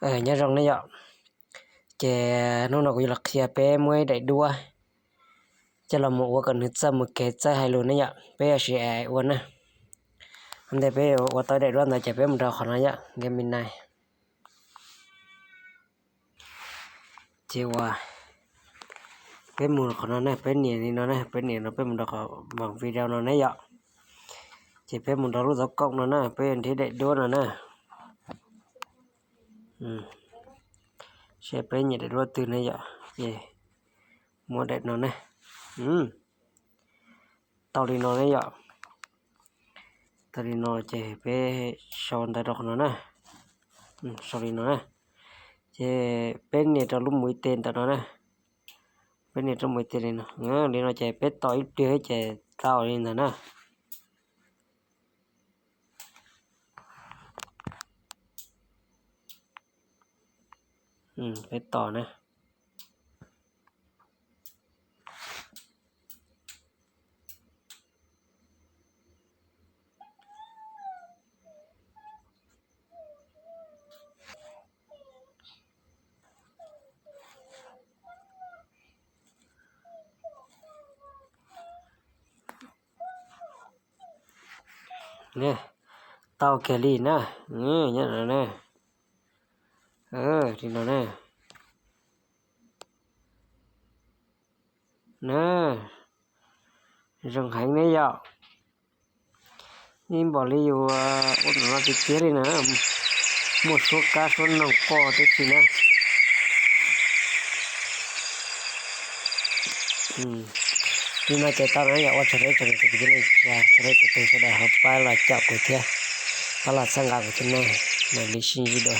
Nyob zoo ne yom. Ces hnub no kuv yuav los qhia peb muab ib daim duab coj los mus ua kom nws txawj mus kev txawj hais lus ne yom, peb yuav siv ua na. Ntawm peb ua tau ib daim duab ntawd ces peb mus rau qhov no yom, Gemini. Ces uas peb mus qhov no na, peb nias li no na, peb nias no peb mus rau qhov mom video no ne yom. Ces peb mus rau lub txob koom no na, peb yuav nrhiav daim duab no na. Saib peb nyiam daim duab twg ne yom, ces muab daim no ne. Tau li no ne yom. Tau li no ces peb sau ntawv rau qhov no na. Sau li no na. Ces peb nias rau lub mus ib teg ntawm no na. Peb nias rau mus ib teg li no. Li no ces peb tos ib pliag ces tau li ntawd na. Peb tos na. Tau kiag li na. Nyob no na. Li no na. Na, zoo heev ne yom. Ib npaum li yus ua no tiag tiag li na, muaj suab kab suab noog quaj tib si na. Li no ces tau na yom. Ua tsaug rau ib tsoom niam txiv kwv tij neej tsa, txhua leej txhua tus sawv daws ho pab los caum kuv thiab, pab los txhawb nqa kuv thiab na. Mam li sib ntsib dua.